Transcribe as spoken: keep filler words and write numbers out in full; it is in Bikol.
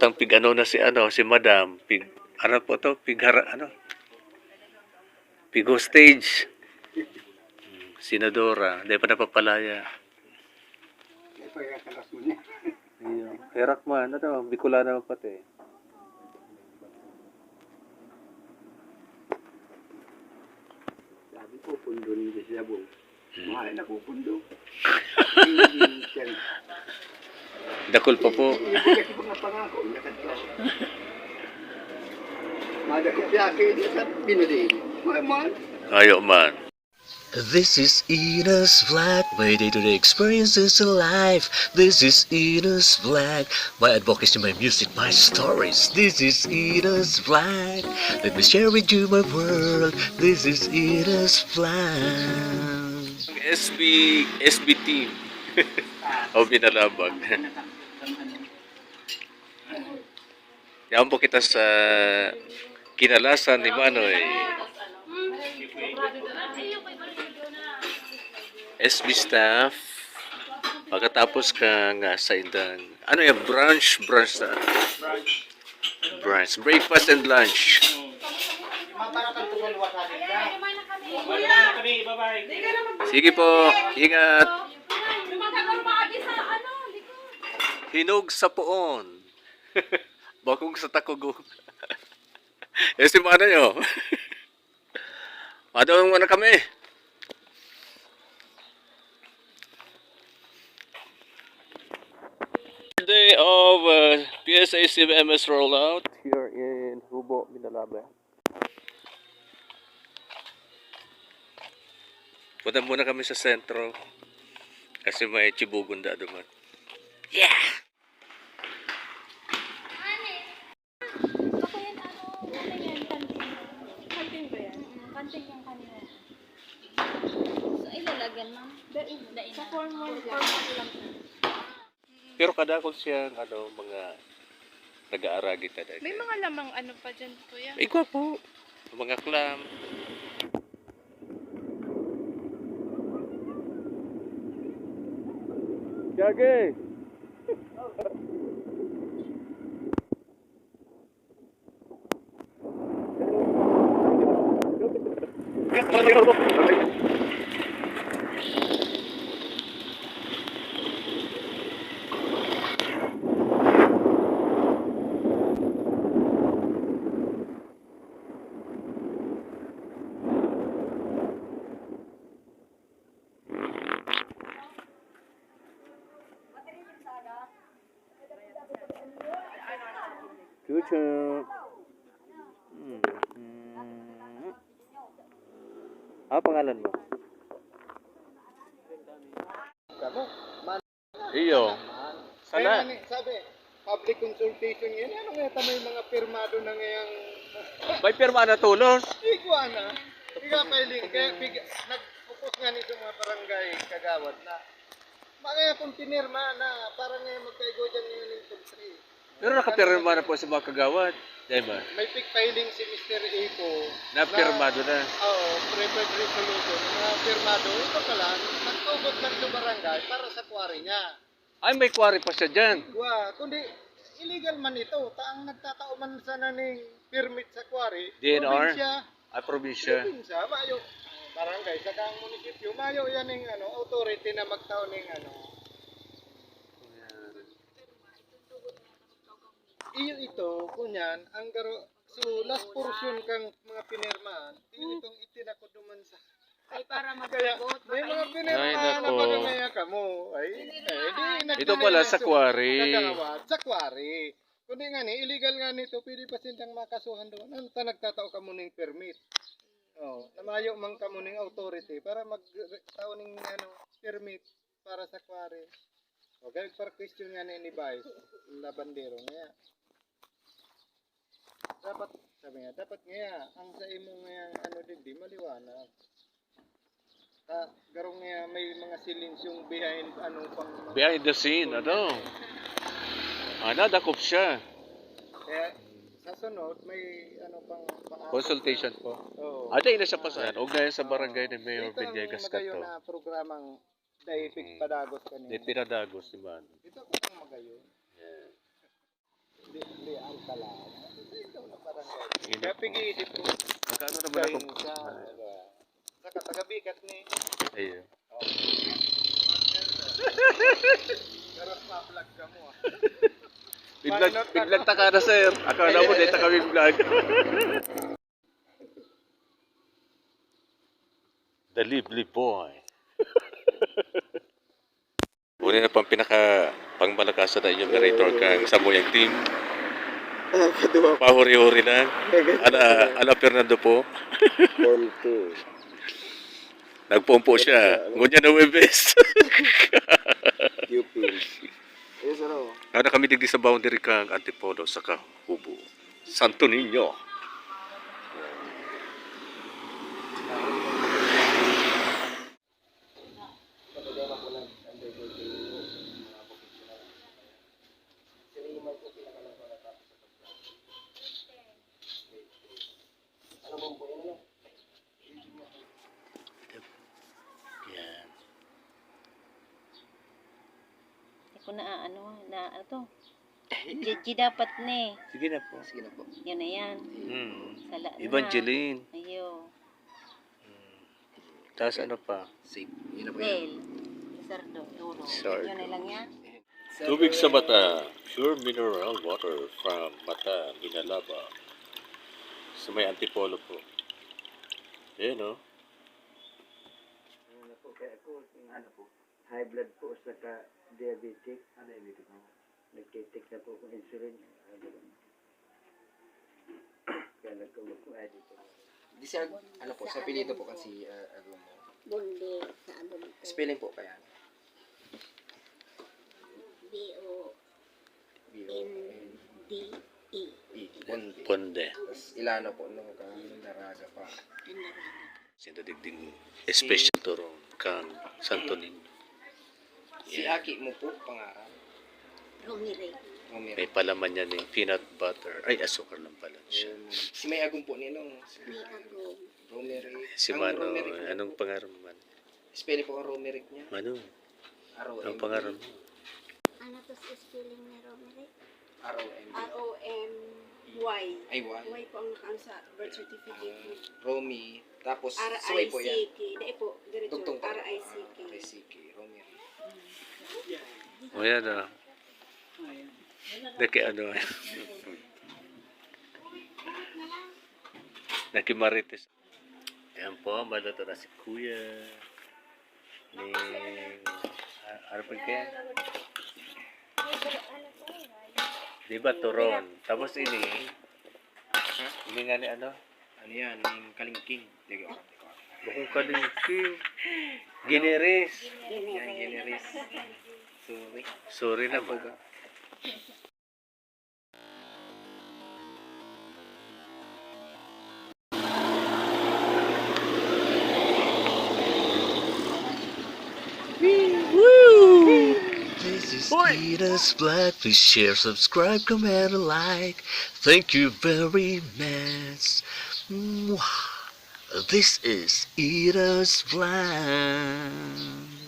Tang pig ano na si ano, si madam, pig, ano po to, pighara-, ano? Pig hostage. Senadora, dahil pa napapalaya. Ito yung kalas mo niya. Iyo. Herak man, ano, Bicolana man pati. Sabi ko, pundo ni Sabo. Hmm. Mahal na pupundo. Hindi siya. Dakul pa po. Hindi kasi mga pangako, nakatlo. Madakop siya, kaya di sa binili. Mahal, mahal. Ayo man. This is Ina's Vlog, my day-to-day experiences in life. This is Ina's Vlog, my advocacy, my music, my stories. This is Ina's Vlog. Let me share with you my world. This is Ina's Vlog. S B, S B team. O, binalabag. Yaon po kita sa kinalasan ni Manoy. S B staff, pagkatapos ka nga sa indang, ano yan, brunch, brunch na. Brunch, breakfast and lunch. Sige po, ingat. Hinog sa poon. Bakong sa takugo. Eh, si Manoy, oh. Madawang muna kami. Day of uh, P S A C M S rollout here in Hubo, Minalabe. Punta muna kami sa sentro kasi may chibugon da duman. Yeah! Ako yan, ano, ano yan, kantin. Kantin ba yan? Mm, kantin yung kanina. So, ilalagyan, ma'am? Dahil, dahil sa na. Formal lang. Formal lang. Pero kadakol siyang, ano, mga nag-aaragi talaga. May mga lamang ano pa dyan, kuya? Igwa po. Mga clam. Gagi! Chuchu. Hmm. Ah, pangalan mo? Iyo. Kaya sana nga ni, sabi, public consultation yan. Ano nga tama yung mga pirmado na ngayang May pirma na tulos. Igwa na. Piga filing. Kaya piga, nag-focus nga nito mga barangay kagawad na. Mga kung pinirma na, parang ngayon magkaigo dyan ngayon yung country. Pero nakapirma na po sa mga kagawad. Di ba? May pig filing si Mister Ipo. Na pirmado na. Oo, preferred resolution. Na pirmado. Ito pala, nagtugot lang sa barangay para sa quarry niya. Ay, may quarry pa siya dyan. Wa, kundi illegal man ito. Ta ang nagtatao man sana ning permit sa quarry, D N R? Probinsya. Ah, probinsya. Probinsya, mayo. Barangay, saka ang munisipyo, mayo yan ning ano, authority na magtao ning ano. Iyo ito, kunyan, ang garo, so last portion kang mga pinirmahan, iyo itong itinakod naman sa Ay, para Kaya, masagot. May mga pinirmahan na baga ngaya kamo. Ay, eh, di na Ito pala sa quarry. Kagawad, sa quarry. Kundi nga ni, illegal nga nito, pwede pa sindang makasuhan doon. Ano ta nagtatao kamo ning permit? Oh, namayo man kamo ning authority para magtao ning ano, permit para sa quarry. Okay, para question nga ni, ni Vice, labandero niya. Dapat, sabi nga, dapat nga, ang sa imo nga, ano, digdi, maliwanag. Ta, garong nga, may mga silensyong behind, ano, pang Behind the scene, ano? Ah, nadakop siya. Kaya, sa sunod, may, ano, pang, pang Consultation po. Oo. Ah, dahil na siya pa sa, ugnayan sa barangay ni Mayor Villegas kato. Ito ang magayon na programang dahil Mm. pigpadagos kanina. Di pinadagos, di ba? Ito po ang magayon. Yeah. Kaya pigi-edit mo. Magkano na ba ako? Sa, sa kataga-bigat ni. Ayun. Pero pa-vlog ka mo, ah. I-vlog, i-vlog ta ka na, sir. Akala mo, dito kami vlog. The Lively Boy. Una na pang pinaka pangmalakasan na inyong narrator kang Samuyang Team. Ah, kadua. Pahuri-huri lang. Ala, ala Fernando po. Form two. Nagpumpo siya. Ngunyan na Webes. Pupils. Yes, ano? Ano kami digdi sa boundary kang Antipolo sa Kahubo. Santo Niño. Yan. Hindi ko na ano, na ano to. Gigi dapat ni. Sige na po. Sige na po. Yan na yan. Hmm. Sala na. Evangeline. Ayo. Hmm. Tapos ano pa? Safe. Yun na po yan. Well, sardo, duro. Sardo. Yun na lang yan. Tubig sa mata, pure mineral water from Mata, Minalaba. Sa may Antipolo po. Ayan, oh. Ano po, kaya ako, ano po, high blood po, saka diabetic. Ah, diabetic mo. Nagtitake na po akong insulin. Kaya nagkamot ko, ay, dito. Di siya, ano po, sa apelyido po kasi, ah, Agumo. Bonde sa Agumo. Spelling po kaya? B O N D E. B O N D E. Bonde. Bonde. Tas Ilano po, nung ka Daraga pa. Daraga. Sinda digding special to ron kan Santo Niño. Si Aki mo po, pangaran? Romery. Romery. May palaman niya ni peanut butter. Ay, asukar lang pala siya. Um, si May Agom po ni ano? May Agom. Romery. Si Ang Mano, Romery po. Anong pangaran mo, Mano? Spelling po ang Romery niya. Mano, R O M E. Anong pangaran mo? Ano to sa spelling ni Romery? R O M E. R O M Y. Ay, Y. Y po ang nakaano sa birth certificate niya. Ah, Romy. Tapos, R I C K. Sabay po yan. Dai po, diretso. Tugtong po. R I C K. R I C K, Romery. O, yan, ah. Daki ano, eh. Daki marites. Ayan po, maluto na si Kuya. Ni, ah, ano po kaya? Di ba, turon? Tapos ini, ini nga ni ano? Ano yan? Yung kalingking. Teka, teka. Bukong kalingking. Giniris. Yan, giniris. Sorry. Sorry na ba? This is Ita's Vlog. Please share, subscribe, comment, and like. Thank you very much. Mwah. This is Ita's Vlog.